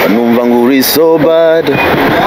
Numva ngo uri so bad,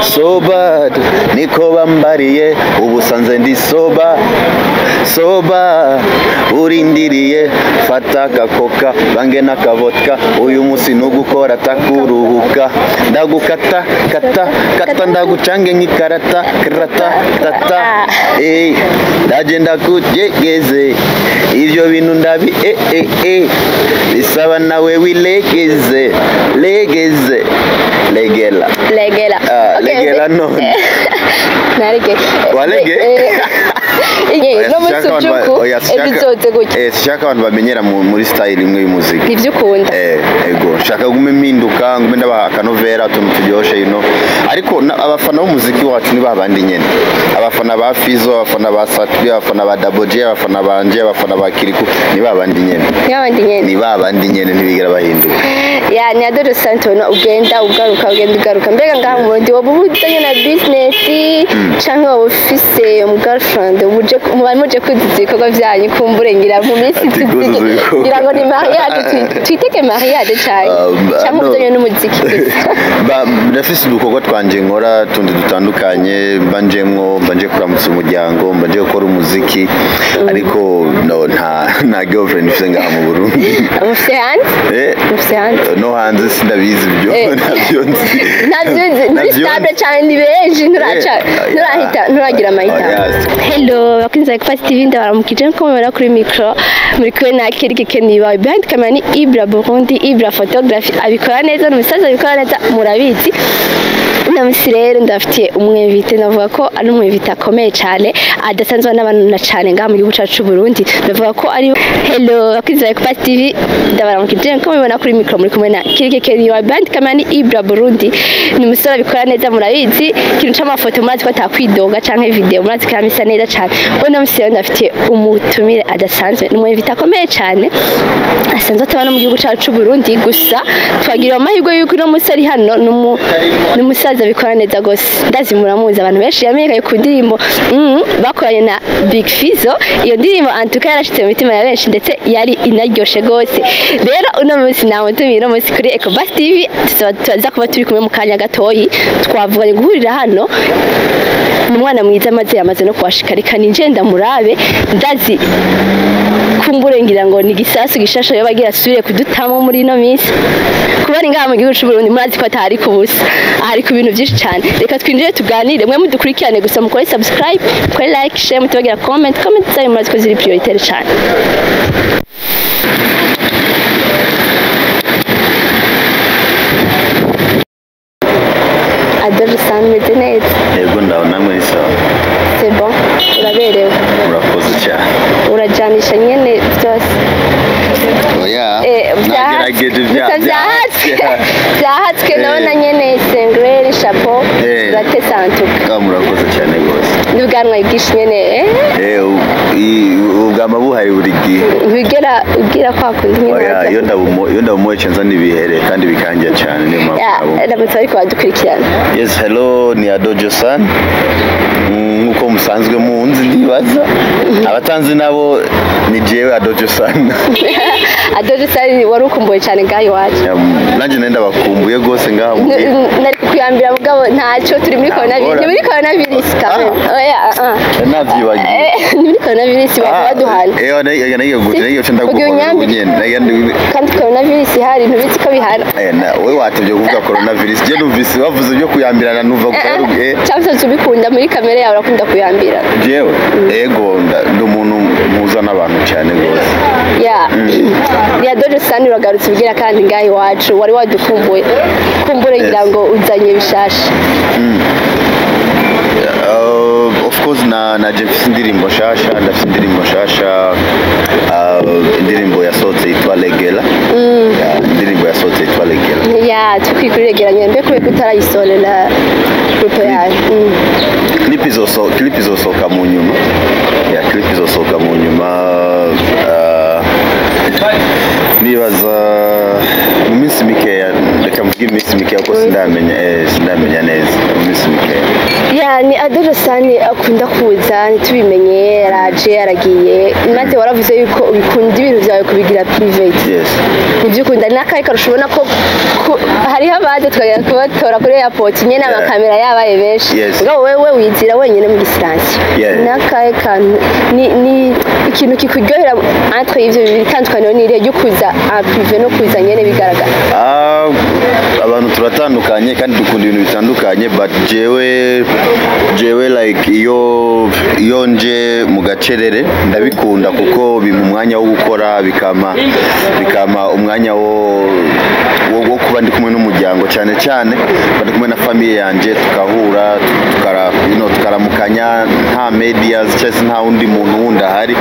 so bad, niko bambariye, ubu sanze ndi soba, soba, urindiriye, fata agakoka, bange n'akavodka, uyu munsi nugukora takuruhuka, ndagukata, kata, kata, ndagucange nk'ikarata, krata, tata, eh, ndaje ndakujegeze, ivyo bintu ndabi, eh, eh, eh, bisaba nawe wilegeze, legeze, legela. Legela. Ah, Okay, legela none. Narege. Walege? Eh, no muri sujuku Oya, ebizoze gutya. Sinshaka abantu bamenyera muri style imwe y'umuziki. Nivyo ukunda. Ego, nshaka gume mpinduka, ngume ndabaha akanovera, utuntu turyoshe, you know. Ariko abafana b'umuziki wacu ni babandi nyene. Abafana ba Fizzo, abafana ba Satbi, abafana ba Double J, abafana banje, abafana ba Kirikou, ni babandi nyene. Nk'abandi nyene. Ni babandi nyene, ntibigera bahinduka. Ya ni Ado Josan tubona ugenda ugaruka, ugenda ugaruka. Mbega ngaha mu Burundi woba ubuzanye na business canke woba ufise umu girlfriend muje muba muje kuzuza ibikorwa vyanyu, kumbure ngira mu minsi Ati kuzuza ibikorwa. ngira ngo ni mariage, twitege mariage cane canke No. ubuzanye n'umuziki gusa? Ndafise udukorwa twanje nkora tundi dutandukanye, mba njemwo, mba nje kuramutsa umuryango, mba nje gukora umuziki, ariko no, nta girlfriend mfise ngaha mu Burundi. Mufise hanze? Mufise hanze? No, hanze sindabizi ibyo. Ntabyo nzi. Ntabyo nzi, nturi Ntabyo stable nzi. cane, ni benshi, nturaca nturahita nturagira amahitamo. Oya. Hello bakunzi ba Fast TV, ndabaramukije nko mubibona kuri micro muri kumwe na Kiriki Keniba, behind camera ni Ibra Burundi, Ibra Photography abikora neza, ni umusaza abikora neza, murabizi. Uno munsi rero ndafitiye umwinvité, navuga ko ari umwinvité akomeye cyane, adasanzwe n'abantu na cyane ngaha mu gihugu cyacu c'u Burundi. Ndavuga ko ari Hello bakunzi ba Fast TV, ndabaramukije nko mubibona kuri micro muri kumwe na Kiriki Keniba, behind camera ni Ibra Burundi, ni umusore abikora neza, murabizi. Ikintu c'amafoto murazi ko atakwidoga, canke video murazi ko yamisa neza cyane. Uno munsi rero ndafitiye umutumire adasanzwe, ni umwinvité akomeye cyane, asanzwe ataba no mu gihugu cyacu c'u Burundi gusa twagiriwe amahirwe yuko uno munsi ari hano. Ni umusaza abikora neza gose, ndazi muramuzi, abantu benshi yamenyekanye ku ndirimbo bakoranye na Big Fizzo. Iyo ndirimbo antuka yarashitse mu mitima ya benshi, ndetse yari inaryoshe gose. Rero uno munsi nawe tumiye uno munsi kuri Ecobus TV, tuza kuba turi kumwe mu kanya gatoyi. Twavuganye guhurira hano, ni umwana mwiza, amaze yamaze no kuhashika. Reka ninje ndamurabe, ndazi kumbure ngira ngo ni gisasu gishasha yoba agira asubire kudutamo muri ino minsi. Kuba ari ngaha mu gihugu c'u Burundi murazi ko atari ku busa, ahari ku bintu byinshi cyane. Reka twinjire tuganire, mwe mudukurikirane gusa, mukore subscribe, mukore like, share, mutubagira comment. Comment zanyu murazi ko ziri prioritaire cyane. Ado Josan, meze neza? Yego, ndabona namwe ni sawa. C'est bon, uraberewe. Murakoze cyane. Urajanisha nyene byose. Oya, nagerageje Gusa byahatswe, byahatswe. Ndabona nyene singlet, chapeau, uratesa antuka. Ah, murakoze cyane rwose. N'ubwanwa bwinshi nyene, eh? Ubwama buhari buri gihe. Ntugera ugira kwa kundi nyene Oya, waza. iyo ndabumoye nzana ibihere kandi bikanjya cyane, niyo mpamvu Ya, ndamutse ariko badukurikirana. Yes, hello, ni Ado Josan. Nkuko musanzwe munzi, ndibaza abatanzi nabo ni jewe Ado Josan. Ado Josan, wari ukumbuye cyane ngaho iwacu. Nanjye nari ndabakumbuye rwose ngaha muhira. Nari kukuyambira mugabo ntacyo, turi muri coronavirus, ni muri coronavirus kamwe. Oya, ah ah. Navyibagiye. Ni muri coronavirus baba baduhana. Nagiye guca, nagiye guca Ugira ndaguhobera unyambike. nyene. Kandi coronavirus ihari, ntubizi ko bihana. Wewe watevye kuvuga coronavirus, je numvise bavuze ibyo kuyambirana numva gusa Cyangwa se ubikunda muri kamere yawe, urakunda kuyambira? Jewe ego, ndi umuntu mpuza n'abantu cyane rwose. Ya ya Ado Josan, uragarutse ubwira kandi ngaho iwacu wari wadukumbuye, kumbure ngira ngo uzanye bishasha. Of course, na je mfise indirimbo nshasha, ndafise indirimbo nshasha, indirimbo yasohotse yitwa Legela. Yeah, indirimbo yasohotse yitwa Legela. Ya, tukikuregeranya mbe kubera ko utarayisorera groupe yawe. Clip izosohoka mu nyuma. Yeah, clip izosohoka mu nyuma, nibaza mu minsi mikeya, reka mvuge iminsi mikeya kuko sindamenya, sindamenya neza, mu minsi mikeya. Ya, ni Ado Josan akunda kuza ntitubimenye, yaraje aragiye, maze waravuze yuko ubikunda ibintu byawe kubigira private. Yes. Ntibyukunda ni akahe karusho ubona ko hariho abaje tukagera kubatora kuri airport nyene, amakamera yabaye benshi, mugabo wewe wizira wenyine muri silence? N'akahe kantu ni ikintu kikuryohera entre ivyo bibiri? Itandukaniro ni irihe ryo kuza en privé no kuza nyene bigaragara? Ah, abantu turatandukanye kandi dukunda ibintu bitandukanye, but jewe like iyo nje mu gacerere ndabikunda kuko bimpa umwanya wo gukora, bikampa umwanya wo kuba ndi kumwe n'umuryango, cyane cyane mba ndi kumwe na famille yanje, tukahura, tukaramukanya nta medias cyangwa se nta wundi muntu wundi ahari.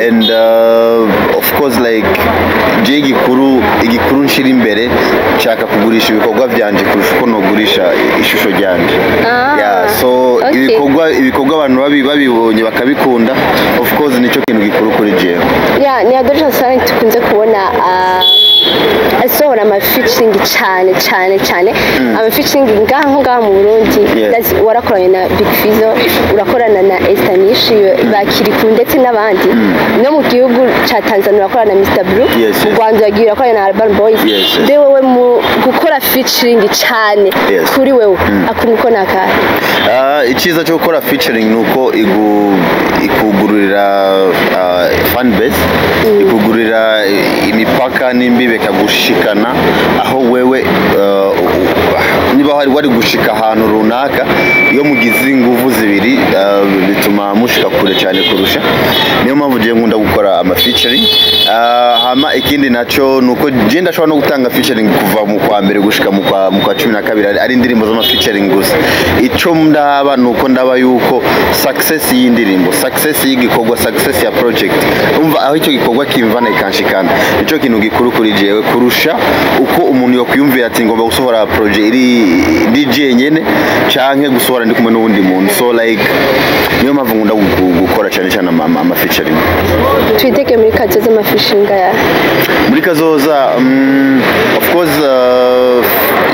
And of course, like je igikuru nshira imbere, nshaka kugurisha ibikorwa byanje kurusha uko nogurisha ishusho ryanje. Yeah, so ibikorwa abantu babibonye bakabikunda, of course nicyo kintu gikuru kuri jewe. Ya, ni Ado Josan tukunze kubona asohora ama featuring cyane cyane cyane, ama featuring ngaha nko ngaha mu Burundi. Warakoranye na Big Fizzo, urakorana na Esther Nish, bakiriku ndetse n'abandi. No mu gihugu ca Tanzania urakorana na Mr Blue, mu Rwanda uragiye urakorana na Urban Boys. Mbe wewe mu gukora featuring cyane, kuri wewe akunguko nakahe? Ah, icyiza cyo gukora featuring ni uko ikugururira fan base, ikugururira imipaka n'imbibe, ikagushikana aho wewe niba wari gushika ahantu runaka. Iyo mugize ingufu zibiri, bituma mushika kure cyane kurusha. Niyo mpamvu jewe nkunda gukora ama featuring. Hama ikindi naco ni uko je ndashobora no gutanga featuring kuva mu kwa mbere gushika mu kwa 12, ari indirimbo z'ama featuring gusa. Ico ndaba ni uko ndaba yuko success y'indirimbo, success y'igikorwa, success ya project, umva aho icyo gikorwa kimvana ikanshikana, nico kintu gikuru kuri jewe kurusha uko umuntu yokwiyumvira ati ngomba gusohora project iri DJ nyene canke gusohora ndi kumwe n'uwundi muntu. So like niyo mpamvu nkunda gukora cyane cyane ama featuring. Twitege muri kazoza ama featuring ya? Muri kazoza, of course,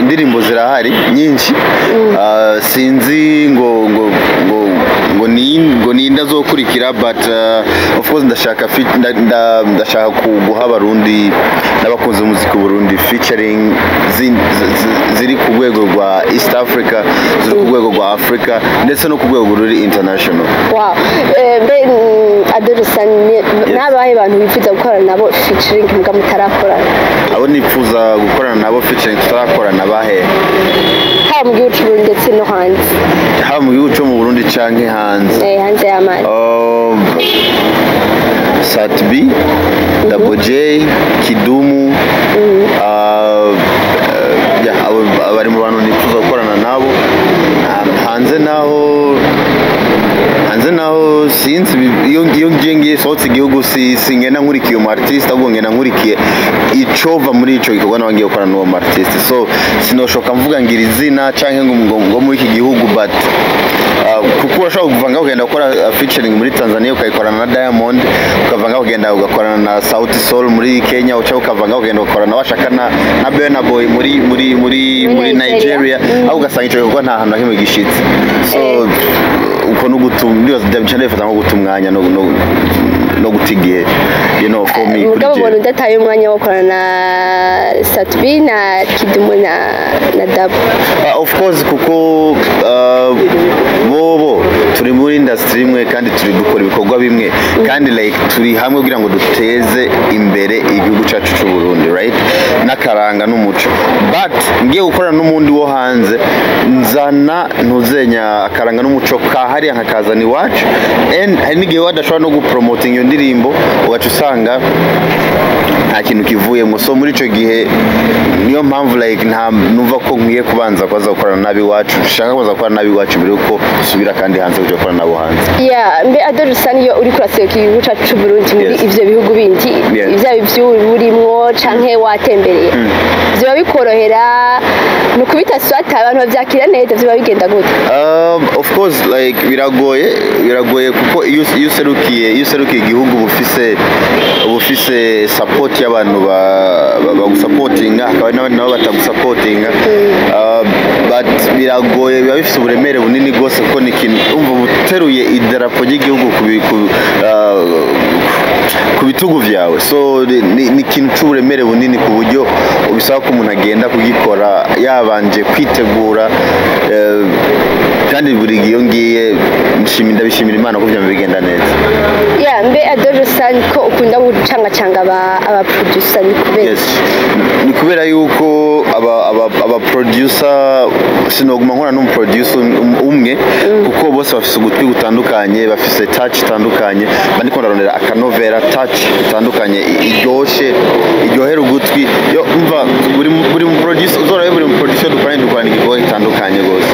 indirimbo zirahari nyinshi. Sinzi ngo ni ndazokurikira, but of course ndashaka ndashaka guha abarundi n'abakunzi b'umuziki w'u Burundi featuring ziri ku rwego rwa East Africa, ziri ku rwego rwa Africa, ndetse no ku rwego ruri international. Wow. Mbe Ado Josan, n'abahe bantu bifuza gukorana nabo featuring muga mutarakorana? Abo nifuza gukorana nabo featuring tutarakorana bahe? Haba mu gihugu c'u Burundi ndetse no hanze. Haba mu gihugu cyo mu Burundi canke hanze? Hanze y'amazi. Sat-B, Double J, Kidumu, yeah, abo bari mu bantu nifuza gukorana nabo. Hanze naho sinzi, iyo ngiye ngiye sohotse igihugu, si singenda nkurikiye umu artiste, ahubwo ngenda nkurikiye icova muri ico gikorwa nawe ngiye gukorana n'uwo mu artiste. So sinoshoka mvuga ngira izina canke ngo muri iki gihugu, but kuko urashobora kuva ngaho ugenda gukora featuring muri Tanzania ukayikorana na Diamond, ukava ngaho ugenda ugakorana na Sauti Sol muri Kenya, uca ukava ngaho ugenda ugakorana washaka na Burna Boy muri Nigeria. Nigeria, aho ugasanga ico gikorwa nta hantu na kimwe gishitse. So uko no guta, ndibaza ndabica ndabifata nko guta umwanya no guta igihe, for me, kuri Mugabo jewe. ubona udataye umwanya wo gukorana na Sat-B na Kidumu na Dabo? Of course, kuko bobo turi muri industry imwe kandi turi dukora ibikorwa bimwe, kandi like turi hamwe kugira ngo duteze imbere igihugu cyacu cy'u Burundi, right, n'akaranga n'umuco. But ngiye gukorana n'umundi wo hanze, nzana ntuzenya akaranga n'umuco ka hariya nkakazana iwacu, and hari n'igihe wadashobora no gupromoting iyo ndirimbo, ugaca usanga nta kintu kivuyemo. So muri icyo gihe niyo mpamvu like nta numva ko nkwiye kubanza kubaza gukorana n'ab'iwacu, nshaka kubanza gukorana n'ab'iwacu mbere yuko usubira kandi hanze kujya gukorana nabo hanze. Ya, mbe Ado Josan, iyo uri kuraseruka igihugu cyacu c'u Burundi muri ivyo bihugu bindi, vyaba ivyo urimwo canke watembereye, vyoba bikorohera ni ukubita swata, abantu bavyakira neza, vyoba bigenda gute? Of course, like biragoye kuko iyo userukiye igihugu uba ufise support y'abantu bagusapotinga, hakaba n'abandi nabo batagusapotinga. But biragoye, biba bifite uburemere bunini rwose, kuko ni ikintu umva uba uteruye idarapo ry'igihugu ku bitugu byawe. So ni ikintu c'uburemere bunini, ku buryo bisaba ko umuntu agenda kugikora yabanje kwitegura, kandi buri gihe iyo ngiye ndabishimira Imana ko byama bigenda neza. Ya, mbe Ado Josan, ko ukunda gucangacanga aba producer, ni kubera? Yes, ni kubera yuko aba producer, sinoguma nkora n'umu producer umwe, kuko bose bafise ugutwi gutandukanye, bafise touch itandukanye. Mba ndiko ndarondera akanovera, touch itandukanye, iryoshe, iryohera ugutwi. Yo umva, buri mu producer uzorabe, buri mu producer dukorana igikorwa gitandukanye gose.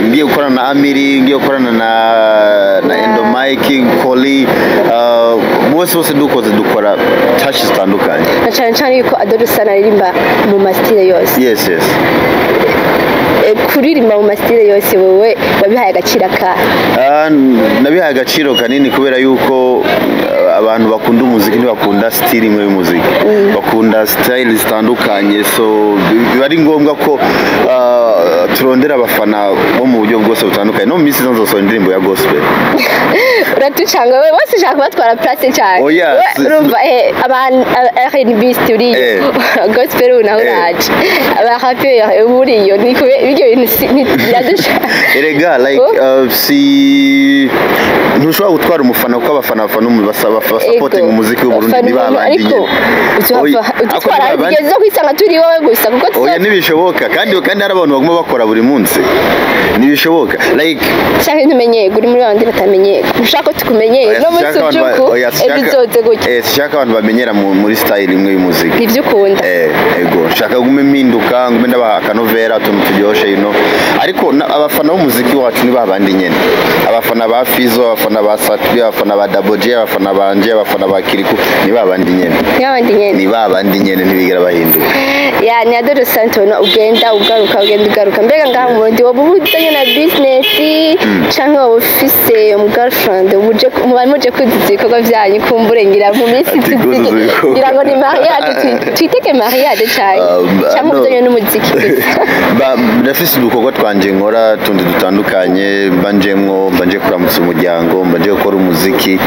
Ngiye gukorana na Amiri, ngiye gukorana na Endo Mike Koli, bose dukoze, dukora touch zitandukanye. Na cyane cyane yuko Ado Josan aririmba mu ma style yose. Yes. Kuririmba mu ma style yose, wowe wabihaye agaciro ka Ah, nabihaye agaciro kanini, kubera yuko abantu bakunda umuziki ntibakunda style imwe y'umuziki, bakunda style zitandukanye. So biba ari ngombwa ko turondera abafana bo mu buryo bwose butandukanye. No mu minsi iza nzosohora indirimbo ya gospel. Uratucanga we, bose ushaka kubatwara place cyane. Oya, We, urumva abantu R&B uriyo, gospel ubu nawe uraje, aba rappeur uriyo, ni kube ibyo bintu biradusha. Erega like Oh. Si ntushobora gutwara umufana, kuko abafana bafana basupporting Ego. umuziki w'u Burundi, Bafana ni umuntu, babandi ariko nyene. Oya, uzohava ariko udutwara ni babandi. ugeze kwisanga turi wowe gusa, kuko Oya, ntibishoboka. Kandi hari abantu baguma bakora buri munsi, ntibishoboka like Cyangwa ntumenyerwe, uri muri babandi batamenyerwa, ushaka ko tukumenyere Oya, no munsi sinshaka abantu ubyuku oya, ejo uzoze gutya. Sinshaka abantu bamenyera muri style imwe y'umuziki. Nibyo ukunda. Ego, nshaka gume mpinduka, ngume ndabaha akanovera, utuntu turyoshe. Ariko abafana b'umuziki wacu ni babandi nyene, abafana ba Fizo, abafana ba Satbi, abafana ba Double J, abafana banje, abafana ba Kiriku, ni babandi nyene. Ni babandi nyene. Ni babandi nyene, ntibigera bahinduka. Ya, ni Ado Josan, tubona ugenda ugaruka, ugenda ugaruka. Mbega ngaha mu Burundi woba ubuzanye na business, canke woba ufise umu girlfriend muje muba muje kuzuza ibikorwa vyanyu? Kumbure ngira mu minsi Ati kuzuza ibikorwa. ngira ngo ni mariage, twiteke mariage cane, canke no. ubuzanye n'umuziki gusa? Ndafise udukorwa twanje nkora tundi dutandukanye, mba njemwo, mba nje kuramutsa umuryango, mba nje gukora umuziki,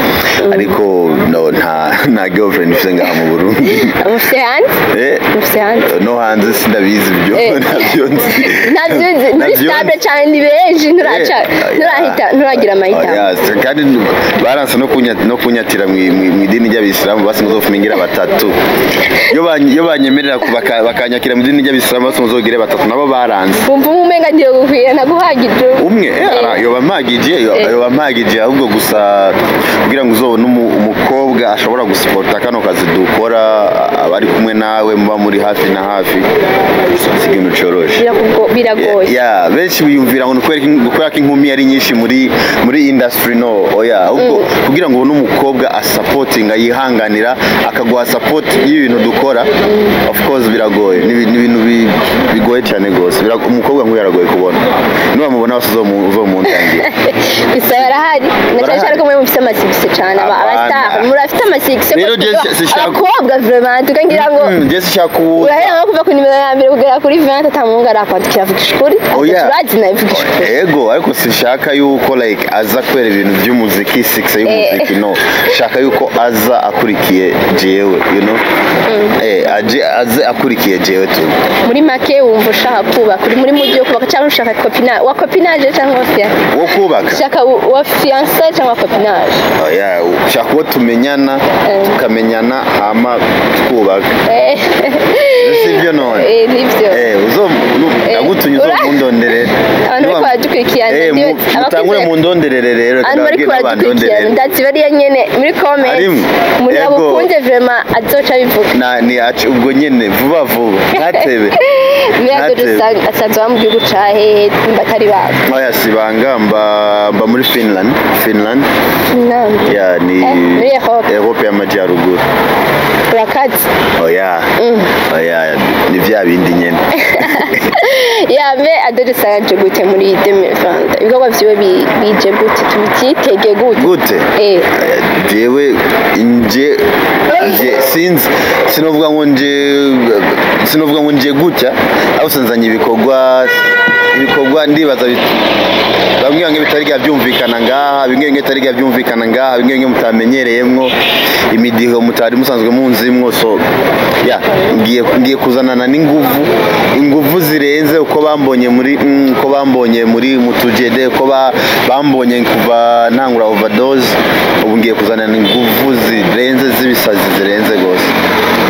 ariko no, nta girlfriend mfise ngaha mu Burundi. Mufise hanze? Eh, Mufise hanze? No, hanze sindabizi ibyo. Ntabyo nzi. Ntabyo nzi muri Ntabyo stable nzi. cane, ni benshi, nturaca nturahita, nturagira amahitamo. Oya, kandi baranse no kunyatira mw'idini ry'abisilamu, basi ngo batatu. Iyo banyemerera bakanyakira mu idini ry'abisilamu, basi muzogire batatu, nabo baranze. Wumva umenga ngiye gukwira, ntaguhagije? Umwe yoba mpagije, yoba mpagije. Ahubwo gusa kugira ngo uzobone umukobwa ashobora gusupporta kano kazi dukora, aba ari kumwe nawe, muba muri hafi na hafi, si ikintu coroshe. Biragoye. Ya, benshi biyumvira ngo ni kubera ko inkumi ari nyinshi muri industry. No, oya, ahubwo kugira ngo ubone umukobwa asupportinga, yihanganira, akaguha support y'ibintu dukora, of course biragoye. Ni ibintu bigoye cyane rwose. Umukobwa nk'uyu aragoye kubona. Niwamubona wese uzomuntangira. Gusa barahari, na cyane cyane ko mwe mufite ama succès cyane, aba Abana. aba star murafite ama succès. Rero je sishaka- Abakobwa vraiment tukangira ngo Je sishaka uwo urahera nko kuva ku nimero ya mbere kugera kuri 20 ata muhungu arakwandikira avugisha ukuri. Oya. Turazi nawe, vugisha ukuri. Ego, ariko sinshaka yuko like aza kubera ibintu by'umuziki, succès y'umuziki. No, shaka yuko aza akurikiye jewe, aje aze akurikiye jewe tu. Muri make wumva ushaka kubaka, uri muri mujyi wo kubaka, cyangwa ushaka copinage, wa copinage cyangwa wa fiancé? Wo kubaka. Ushaka wa fiancé cyangwa copinage? Oya, ushaka uwo tumenyana, tukamenyana, hama twubaka. Sibyo none? Eh, nibyo. Uzo nagutumye, uzomundondere. Abantu bariko baradukurikirana, Mutangure mundonderere rero. Abantu bariko ndababwira baradukurikirana, n'abandonderere. ndazi bariya nyene muri comment. Harimwo. Umuntu Ego. agukunze vraiment azoca abivuga. Na ni aci ubwo nyene, vuba vuba, ntatebe. Mbega Ntatebe. asanzwe aba mu gihugu ca hehe, nimba atari babo? Oya, sibanga, mba muri Finland, Finland. Finland? Ya, ni Muri Europe. Europe y'amajyaruguru. Urakaze. Oya, oya, ni vya bindi nyene. Ya, mbe Ado Josan aje gute muri 2020? Ibikorwa vyiwe bije gute, tuvyitege gute? Gute? Jewe nje sinzi, sinovuga ngo nje gutya, aho sinzanye ibikorwa. Ibikorwa ndibaza bamwe bamwe bitari byumvikana ngaha, bimwe bimwe bitari byumvikana ngaha, bimwe bimwe mutamenyereyemwo, imidiho mutari musanzwe munzimwo. So yeah, ngiye kuzanana n'inguvu, inguvu zirenze uko bambonye muri uko bambonye muri mutujede, uko bambonye kuva ntangura Overdose. Ubu ngiye kuzanana inguvu zirenze z'ibisazi, zirenze gose.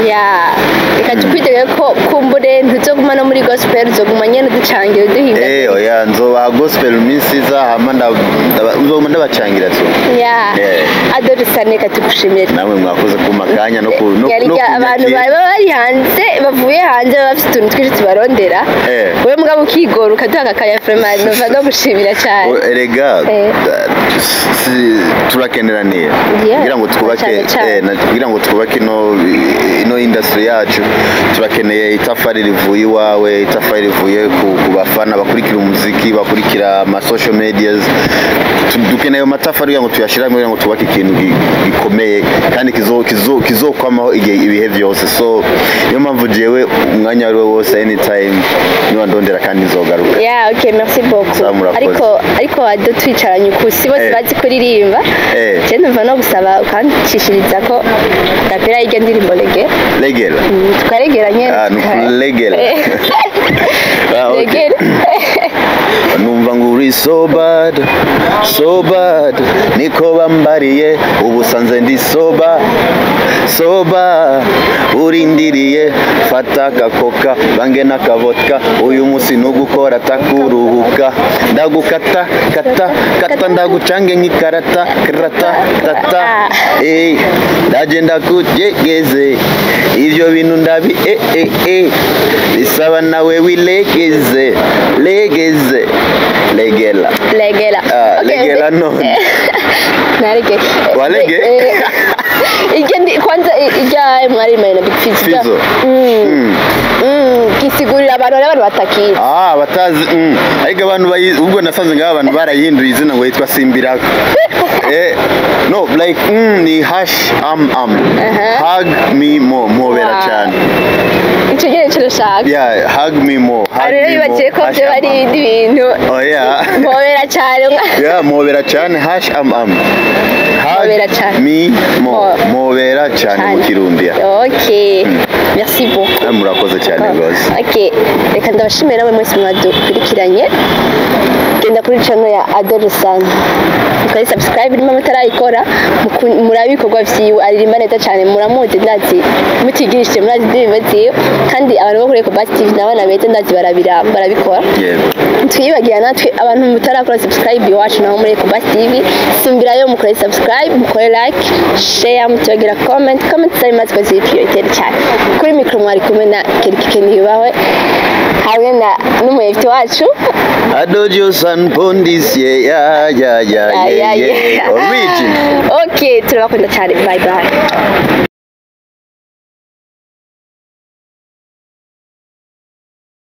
Ya, reka tukwitege ko kumbure ntuzoguma no muri gospel, uzoguma nyene uducangira, uduhinga. Oya, nzobaha gospel mu minsi iza, hama nzoguma ndabacangira tu. Ya. Ado Josan, reka tugushimire. Namwe mwakoze kumpa akanya no Yarya abantu kunyakira. baba bari hanze, bavuye hanze, baba bafite utuntu twinshi tubarondera. Wowe mugabo ukigora ukaduha akakanya, vraiment nova no gushimira cyane. Erega turakeneraniye kugira ngo twubake Cyane cyane. Kugira ngo twubake ino industry yacu, turakeneye itafari rivuye iwawe, itafari rivuye ku bafana bakurikira umuziki, bakurikira ama social medias. Dukeneye ayo matafari kugira ngo tuyashiramo, kugira ngo twubake ikintu gikomeye kandi kizokwamaho igihe ibihe byose. So niyo mpamvu jewe umwanya wari wo wose, anytime, niba ndondera kandi nzogaruka. Yeah, okay, merci beaucoup. Sawa, murakoze. Ariko Ado, twicaranye uku, si bose bazi kuririmba. Je numva no gusaba ukancishiriza ko agapera y'iryo ndirimbo Legera. Legela. Tukaregera nyene. Ah, ni ukulegera. Ah, okay. Legera. Numva ngo uri so bad, so bad, niko bambariye. Ubu sanze ndi sober, sober. Urindiriye, fata akakoka bange n'akavodka. Uyu munsi nugukora takuruhuka, ndagukata kata kata, ndagucange nk'ikarata karata tata. Ndaje ndakujegeze ivyo bintu ndabi bisaba nawe wilegeze, legeze, legela. Legela. Ah, Okay, legela none. Narege. Walege? Iryo ndi kwanza irya mwari na Big Fizzo. Fizzo. Gisigurira abantu, hari abantu batakizi. Ah, batazi. Ariko abantu bayi ubwo nasanze ngaho abantu barayihinduye izina ngo yitwa Simbirako. No, like ni hash am am. Hug me more, mobera cyane. Ico nyene nico nashaka. Yeah, hug me more. Hug Rero me more. bibagiye ko Hash byo am ari am. ibindi bintu. Oh yeah. Mpobera cyane. Yeah, mobera cyane, hash am am. Hug Mobera cyane. me more. More. Mobera cyane mu Kirundi. Okay, merci beaucoup. Ah, murakoze cyane rwose. Okay, reka ndabashimira namwe mwese mwadukurikiranye. Genda kuri channel ya Ado Josan mukore subscribe niba mutarayikora, murabe ibikorwa vyiwe, aririmba neza cyane, muramuzi, ndazi mutigirishije murazi indirimbo ziwe. Kandi abantu bo kuri Ecobus TV n'abana beza, ndazi barabira barabikora. Yego. Twiyibagira natwe abantu mutarakora subscribe iwacu naho muri Ecobus TV, sumbirayo mukore subscribe, mukore like, share, mutibagira comment. Comment zari maze ziri prioritaire cyane. Kuri micro mwari kumwe na Kerikike Niyubahwe hamwe na n'umuyefti wacu Ado Josan Pondis, yeah. Yeah, Yeah. Origin. Okay, turabakunda cyane, bye bye.